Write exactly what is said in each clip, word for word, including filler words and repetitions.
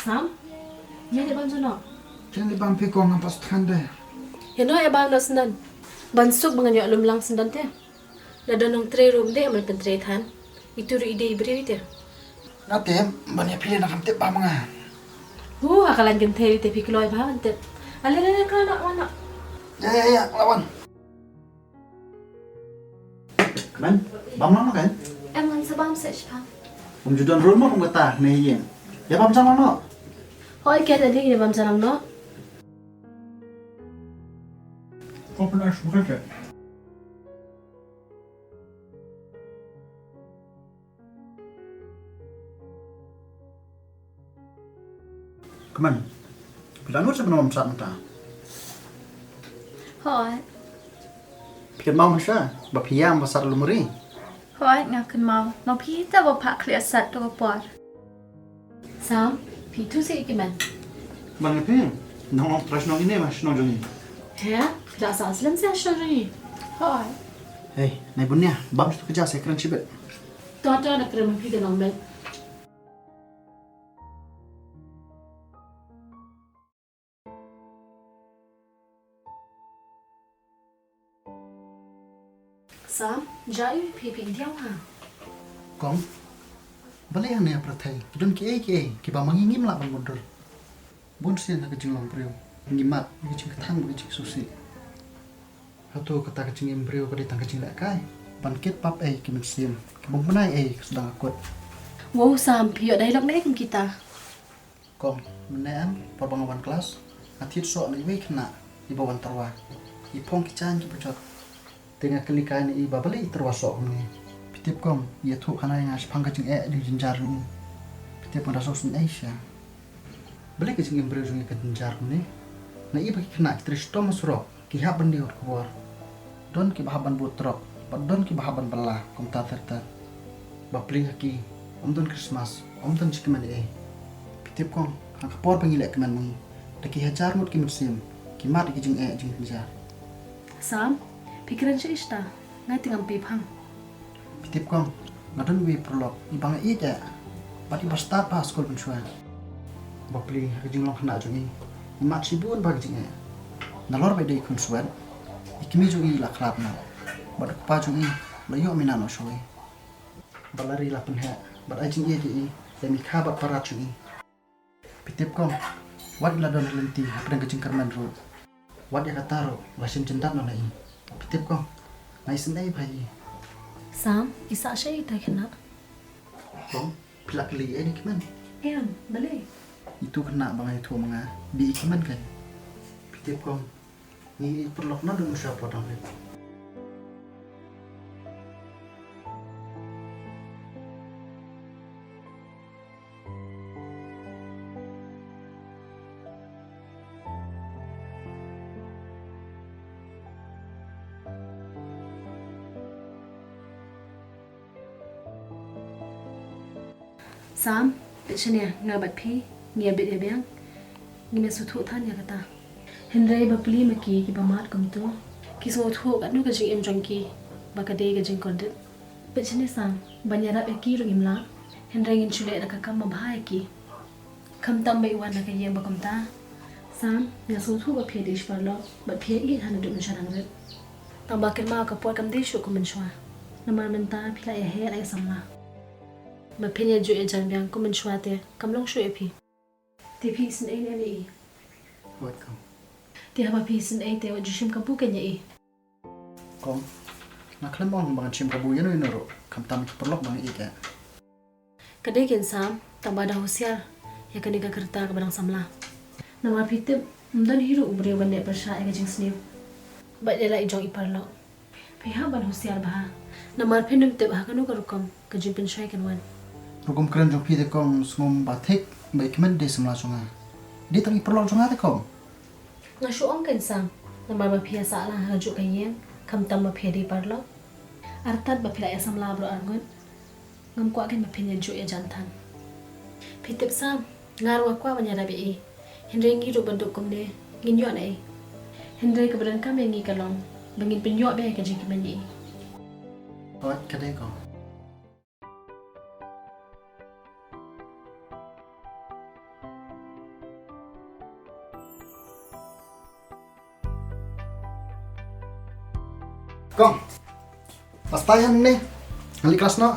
Sam, ïa leh bam jano? Jan leh bam phi kong, ngam pat sngewthuh de. Ïa no ïa bam noh syndon. Ban suk ba ngan ïoh lum lang syndon te. La don nongtrei ruh ym dei ban pyntrei than. Itu ruh i dei i briew ite. Nga tip ban ïa phi na kam tip bam nga. Hu, ha ka lain kynthei te phi kloi bha ban tip. Ale ale ale, kloi noh, kloi noh. Ïa ïa ïa, la wan. Kmen, bam lang noh kan? Em, ngan sa bam sa shipang. Um ju don rul mo kum kata ne ïa. Ïa bam jam lang noh. Hoi, ken adi ïa bam jam lang noh. Open ash bukan ke? Kmen, phi la nud sa ban ym sat mynta? Hooid. Phi kynmaw mynta ba phi ïam ba sat lum ri? Hooid, nga kynmaw. Ma phi ta ba phah khlieh sat to ka por. Sam, phi tu si ki man. Man nga phi, nong ong trai shnong ine ma shnong jong i. He, phi da sa aslam si shnong jong i. Hooid. Hei, nai bunia, bam tu ka ja se kren chibet. To to na kren ma phi ka nong bet. Sam, ja ïa phi phi diaw ha. Kong, balei hangne ha pyrthei ki don kiei kiei kiba ma ngi ngim lah ban mutdur. Bun sien ha ka jinglong briew ngi mad ïa ka jingkthang bad ka jingsngewsih. Hato kata ka jingim briew ka dei tang ka jinglehkai ban kit pap ei ki mynsiem, ki bym bnai ei ka sdang ka kut. Wow Sam, phi ïoh dialogue ne kum kita. Kong, mynne em, por ba nga wan klas, nga thied soh na iwei i khynnah iba wan tyrwa. I phong ki jaiñ kiba jot. Te nga kylli kai na i ba balei i tyrwa soh kumne. Phi tip kong, i ïathuh khana ïa nga shaphang ka jingeh jong ka jynjar jong i. Phi tip nga da sngewsynei shisha. Balei ka jingim briew jong i ka jynjar kumne. Nga i ba ki khynnah ki trei shitom ha surok. Ki hap ban die khubor. Don kiba hap ban bud trok bad don kiba hap ban bylla kumta ter ter. Bapli ha ki, ym don Christmas, ym don jingkmen ei ei. Phi tip kong, ha ka por ba ngi leh kmen ma ngi, da ki hajar ngut ki mynsiem ki mad ïa ki jingeh jingjynjar. Sam, phi kren shaei shata? Ngai te ngam pei phang. Phi tip kong, nga don iwei i paralok iba nga ïeit eh bad iba stad bha ha skul mynshuwa. Bapli ha ka jinglong khynnah jong i, i mad shibun bha ka jingeh. Nalor ba i dei i khun swet, i kmie jong i i la khlad noh bad u kpa jong i u la ïoh minot noh shawei. Bad la ri la pynheh bad ai jingïeit ïa i lem i kha bad para jong i. Phi tip kong, wat i la don ha lynti hapdeng ka jingkyrmen ruh, wat ïa kata ruh la shim jyndat noh na i. Phi tip kong, nga isynei bha ïa i. Sam, i sah shaei ita i khynnah? Kong, phi la kylli ei ne kmen? Em, balei? Itu khynnah ba nga ïathuh ma nga, dei i kmen keiñ. Phi tip kong, ngi ïeit paralok naduh mynshuwa por dang rit. Sam, peit shane, nga bad phi ngi ïa bit ïa biang. Ngim ïa sngewthuh than ïa kata. Hynrei bapli ma ki kiba mad kumto, ki sngewthuh katno ka jingim jong ki ba ka dei ka jingkordit. Peit shane Sam, ban ïarap ïa ki ruh ngim lah. Hynrei ngin shu leh da ka kam ba bha ïa ki. Khamtam ba i wan na ka ïing ba kumta. Sam, nga sngewthuh ba phi ïa dei shi paralok bad phi ïa ïeit ha naduh mynshuwa dang rit. Tang ba kynmaw ka por kam dei shuh kum mynshuwa. Namar mynta phi la ïa heh la ïa samla. Ma phin ïa juh ïa jan biang kum mynshuwa te kam long shuh ïa phi. Te phi isynei ne em ïa i? Wat kong. Te haba phi isynei te wat ju shim kabu keiñ ïa i. Kong, nga khlem ong ba ngan shim kabu ïano ïano ruh, khamtam ki paralok ba nga ïeit eh. Ka dei keiñ Sam, tang ba da husiar ïa kane ka rta kaba dang samla. Namar phi tip, ym don hi ruh u briew ban leh pyrshah ïa ka jingsniew. Bad ïa la i jong i paralok. Phi hap ban husiar bha. Namar phin ym tip ha kano ka rukom ka jingpynshoi kan wan. Rukom kren jong phi te kong, sngewbha thik ba i kmen dei samla jong nga. Dei tang i paralok jong nga te kong. Nga shu ong keiñ Sam, namar ba phi ïa sah lang ha kajuh ka ïing, khamtam ba phi ïa dei paralok. Artat ba phi la ïa samla baroh arngut. Ngam kwah keiñ ba phin ïa juh ïa jan than. Phi tip Sam, nga ruh nga kwah ban ïarap ïa i. Hynrei ngi ruh ba duk kumne, ngin ïoh na ei. Hynrei kaba donkam ïa ngi ka long ba ngin pynïoh bha ïa ka jingkmen ïa i. Hooid, ka dei kong. Kong. Pasta yan ne. Ngali kelas no.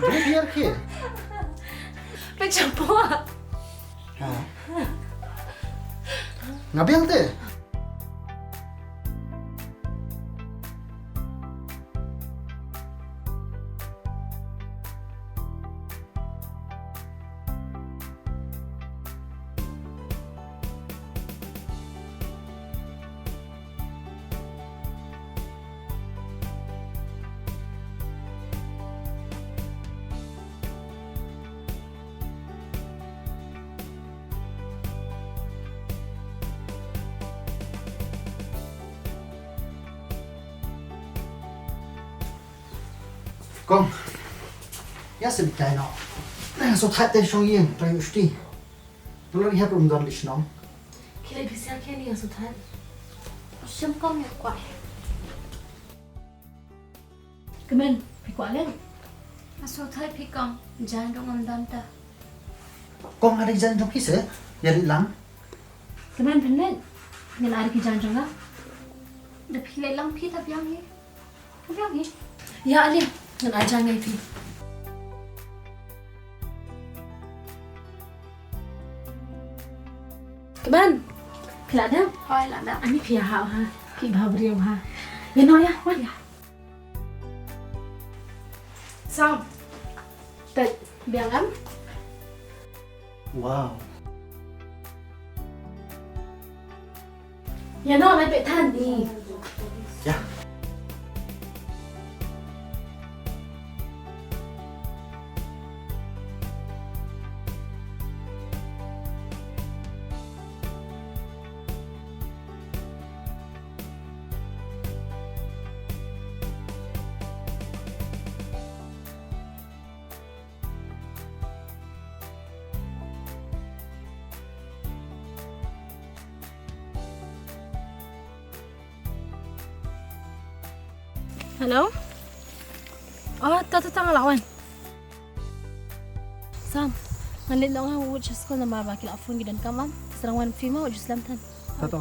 Beri biar ke. Pecapo. Ha. Ngabiang te. Kong. Ya se bitai no. Nang so thait te shong yin, trai usti. Tolong ya pun don di shnong. Kile bisa keni ya so thait. Shem kong ya kwah. Kmen, phi kwah leh? Nga sngewthuh phi kong, jan jong ngam don ta. Kong, nga dei jan jong phi se, ïa leit lang. Kmen phin leit, ngan ai ki jan jong nga. Da phi leit lang phi ta biang hi. Ta biang hi. Ïa ale, ngan ai jan ngai phi. Kmen. Phi la dep? Hoi, la dep. Ani phi ha ha. Phi bha briew ha. Ïa no ïa, wan ïa. Sam. Tet biang em? Wow. Ïa no lai pek than ni. Ïa. Hello? Oh, ta ta ta nga la wan. Sam, ngan leit noh nga, wut sha skul namar ba ki la phone ki donkam. Sa dang wan phi mo, wut ju slem than. Ta ta.